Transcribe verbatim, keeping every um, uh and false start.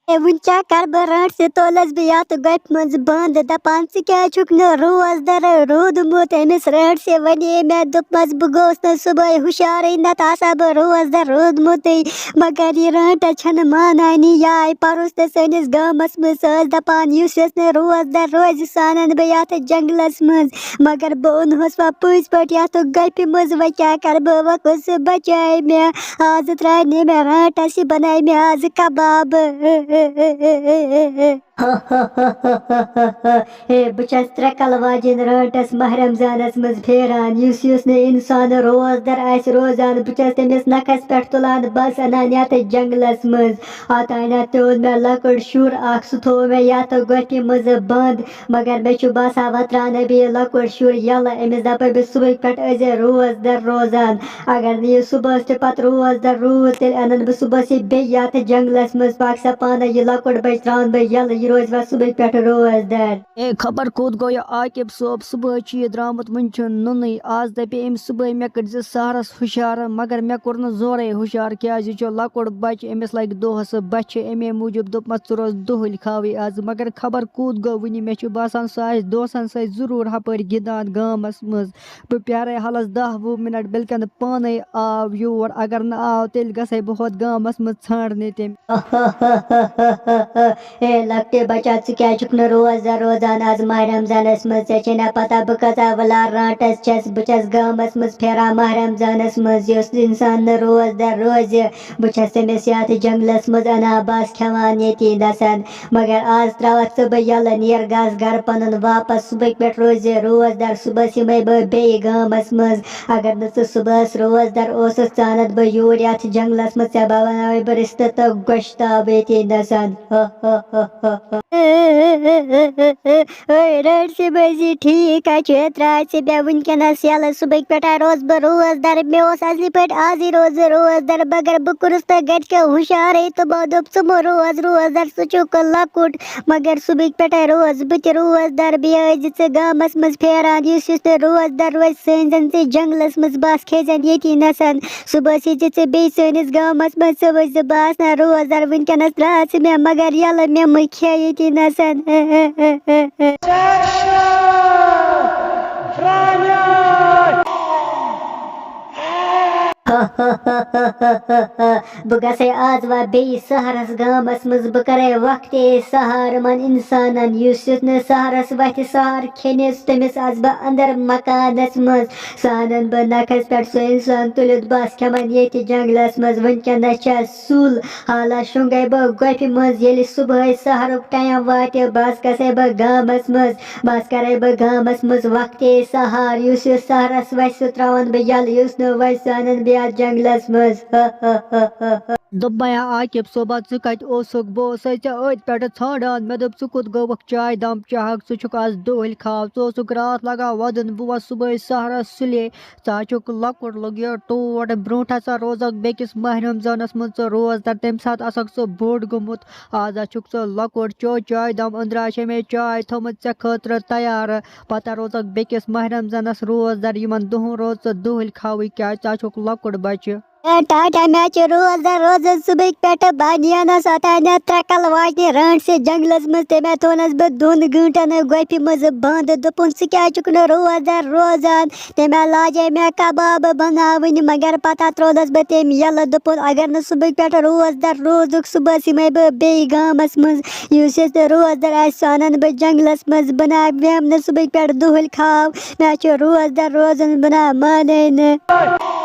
A, وۄنۍ کیٛاہ کَرٕ بہٕ؟ رانٛٹسہِ تولَس بہٕ یَتھ گۄپھِ منٛز بنٛد، دَپان، "ژٕ کیٛازِ چھُکھ نہٕ روزدَر روٗدمُت؟" أمِس رانٛٹسہِ وَنے مےٚ، دوٚپمَس، "بہٕ گوٚوُس نہٕ صُبحٲے ہُشارٕے، نَتہٕ آسہٕ ہا بہٕ روزدَر روٗدمُتٕے۔" مگر یہِ رانٛٹَس چھَنہٕ مانٲنی۔ یہِ آیہِ پَرُس تہٕ سٲنِس گامَس منٛز، سۄ ٲس دَپان، "یُس یُس نہٕ روزدَر روزِ، سُہ اَنَن بہٕ یَتھ جنٛگلَس منٛز۔" مگر بہٕ اوٚنہوس وۄنۍ پٔزۍ پٲٹھۍ یَتھ گۄپھِ منٛز، وۄنۍ کیٛاہ کَرٕ بہٕ؟ وۄنۍ کُس بَچایہِ مےٚ؟ آز ترٛایہِ نے مےٚ رانٛٹَس، یہِ بَنایہِ مےٚ آز کَباب۔ ہے، بہٕ چھَس ترٛےٚ کَلہٕ واجٮ۪ن رانٛٹَس ماہِ رمضانَس منٛز پھیران۔ یُس یُس نہٕ اِنسان روزدَر آسہِ روزان، بہٕ چھَس تٔمِس نَکھَس پٮ۪ٹھ تُلان، بَس اَنان یَتھ جنٛگلَس منٛز۔ اوٚتانٮ۪تھ تہِ اوٚن مےٚ لۄکُٹ شُر اَکھ، سُہ تھوٚو مےٚ یَتھ گۄپھِ منٛز بنٛد۔ مگر مےٚ چھُ باسان، وۄنۍ ترٛاونَے بہٕ یہِ لۄکُٹ شُر یَلہٕ، أمِس دَپَے بہٕ، صُبحٕکۍ پٮ۪ٹھ ٲسۍ زِ روزدَر روزان۔ اگر نہٕ یہِ صُبحَس تہِ پَتہٕ روزدَر روٗد، تیٚلہِ اَنَن بہٕ صُبحَس یہِ بیٚیہِ یَتھ جنٛگلَس منٛز، پَکھ سا پانَے، یہِ لۄکُٹ بَچہٕ ترٛاوَن بہٕ یَلہٕ، یہِ روزِ وۄنۍ صُبحٕکۍ پٮ۪ٹھ روزدَر۔ اے، خبر کوٚت گوٚو یہِ عاقب صٲب؟ صُبحٲے چھُ یہِ درٛامُت، وٕنہِ چھُنہٕ نُنٕے۔ آز دَپے أمۍ صُبحٲے، مےٚ کٔرۍزِ سحرَس ہُشارٕ، مگر مےٚ کوٚر نہٕ زورَے ہُشار، کیٛازِ یہِ چھُ لۄکُٹ بَچہٕ، أمِس لَگہِ دۄہَس بَچھِ۔ اَمے موٗجوٗب دوٚپمَس، ژٕ روز دُہٕلۍ کھاوٕے آز، مگر خبر کوٚت گوٚو وٕنہِ۔ مےٚ چھُ باسان، سُہ آسہِ دوستَن سۭتۍ ضروٗر ہَپٲرۍ گِنٛدان گامَس منٛز۔ بہٕ پیارے حالس دَہ وُہ مِنٹ، بلکہِ پانے آو یور۔ اگر نہٕ آو، تیٚلہِ گژھے بہٕ ہۄتھ گامس منٛز ژھانڈنہِ تٔمۍ۔ اے لۄکٹہِ بچا، ژٕ کیازِ چھُکھ نہٕ روزدر روزان آز ماہِ رمضانس منٛز؟ ژےٚ چھے نا پتہ بہٕ کۭژاہ وٕلار رانٹس چھَس؟ بہٕ چھَس گامس منٛز پھیران ماہِ رمضانس منٛز۔ یُس انسان نہٕ روزدر روزِ، بہٕ چھَس تٔمِس یتھ جنگلس منٛز انان، بس کھٮ۪وان ییٚتی نسن۔ مگر آز ترٛاوَتھ ژٕ بہٕ یَلہٕ، نیر گژھ گَرٕ پَنُن واپَس۔ صُبحٕکۍ پٮ۪ٹھ روزِ روزدَر، صُبحَس یِمَے بہٕ بیٚیہِ گامَس منٛز۔ اگر نہٕ ژٕ صُبحَس روزدَر اوسُکھ، ژٕ اَنَتھ بہٕ یوٗرۍ یَتھ جنٛگلَس منٛز، ژےٚ بَناوَے بہٕ رِستہٕ تہٕ گۄشتاب ییٚتی نَسَن۔ اے، رٔٹ ژٕ بٔزی ٹھیٖک، اَتہِ چھُ اعتراض ژےٚ مےٚ وٕنکیٚنَس یَلہٕ۔ صُبحٕکۍ پٮ۪ٹھ روز بہٕ روزدَر، مےٚ اوس اَصلی پٲٹھۍ آزٕے روز روزدَر، مگر بہٕ کوٚرُس تۄہہِ گَرِکیو ہُشارٕے، تِمو دوٚپ، "ژٕ مہٕ روز روزدَر، ژٕ چھُکھ لۄکُٹ۔" مگر صُبحٕکۍ پٮ۪ٹھَے روز بہٕ تہِ روزدَر، بیٚیہِ ٲسۍ زِ ژٕ گامَس منٛز پھیران، یُس یُس تہِ روزدَر روزِ، سُہ أنۍ زٮ۪ن ژٕ جنٛگلَس منٛز، بَس کھیٚیہِ زٮ۪ن ییٚتی نَسَن۔ صُبحَس یی زِ ژٕ بیٚیہِ سٲنِس گامَس منٛز، ژٕ وٕچھ زِ بہٕ آسہٕ نہ روزدَر، وٕنکیٚنَس درٛاو ژٕ مےٚ مگر یَلہٕ، مےٚ مہٕ کھےٚ ییٚتی نَسَن۔ بہٕ گژھے آز وۄنۍ بیٚیہِ سحرَس گامَس منٛز، بہٕ کَرے وقتے سحر یِمَن اِنسانَن، یُس یُس نہٕ سحرَس وَتھِ سحر کھیٚنِس، تٔمِس آسہٕ بہٕ اَندَر مکانَس منٛز۔ سُہ اَنَن بہٕ نَکھَس پٮ۪ٹھ سُہ اِنسان تُلِتھ، بَس کھٮ۪مَن ییٚتہِ جنٛگلَس منٛز۔ وٕنکٮ۪نَس چھَس سُل، حالہ شۄنٛگے بہٕ گۄپھِ منٛز۔ ییٚلہِ صُبحٲے سحرُک ٹایم واتہِ، بَس گژھے بہٕ گامَس منٛز۔ بَس کَرَے بہٕ گامَس منٛز وقتے سحر۔ یُس یُس سحرَس وَسہِ، سُہ ترٛاوَن بہٕ یَلہٕ، یُس نہٕ وَسہِ، سُہ اَنَن بہٕ یَتھ جنٛگلَس منٛز۔ دوٚپمَے عاقب صٲبہ، ژٕ کَتہِ اوسُکھ؟ بہٕ اوسَے ژےٚ أتھۍ پٮ۪ٹھٕ ژھانٛڈان۔ مےٚ دوٚپ، ژٕ کوٚت گوٚوُکھ؟ چاے دام چاہَکھ، ژٕ چھُکھ آز دُہٕلۍ کھاو، ژٕ اوسُکھ راتھ لگان وَدُن، بہٕ وَسہٕ صُبحٲے سحرَس سُلے۔ ژٕ ہا چھُکھ لۄکُٹ، لوٚگ یہِ ٹوٹھ۔ برونٛٹھ ہسا روزَکھ بیٚکِس ماہِ رمضانَس منٛز ژٕ روزدَر، تَمہِ ساتہٕ آسَکھ ژٕ بوٚڑ گوٚمُت۔ آز ہا چھُکھ ژٕ لۄکُٹ، چو چاے دام، أنٛدرٕ ہا چھے مےٚ چاے تھٲومٕژ ژےٚ خٲطرٕ تیار۔ پَتہٕ روزَکھ بیٚکِس ماہِ رمضانَس روزدَر، یِمَن دۄہَن روز ژٕ دُہٕلۍ کھاوٕے، کیٛازِ ژٕ ہا چھُکھ لۄکُٹ بَچہٕ۔ اے ٹاٹا، مےٚ چھُ روزدَر روزان صُبحٕکۍ پٮ۪ٹھٕ بانیانَس اوٚتانٮ۪تھ ترٛےٚ کَلہٕ واجنہِ رانٛٹسہِ جنٛگلَس منٛز۔ تٔمۍ ہا تھوونَس بہٕ دۄن گٲنٛٹَن گۄپھِ منٛز بنٛد۔ دوٚپُن، "ژٕ کیٛازِ چھُکھ نہٕ روزدَر روزان؟" تٔمۍ ہا لاجے مےٚ کباب بناوٕنۍ، مگر پتہٕ ہا ترٛوونَس بہٕ تٔمۍ یَلہٕ۔ دوٚپُن، "اگر نہٕ صُبحٕکۍ پٮ۪ٹھ روزدَر روزُکھ، صُبحَس یِمَے بہٕ بیٚیہِ گامَس منٛز۔ یُس یُس تہِ روزدَر آسہِ، سُہ اَنَن بہٕ جنٛگلَس منٛز۔ بہٕ نہ وٮ۪م نہٕ صُبحٕکۍ پٮ۪ٹھ دُہٕلۍ کھاو۔ مےٚ چھُ روزدَر روزُن، بہٕ نہ مانَے نہٕ۔"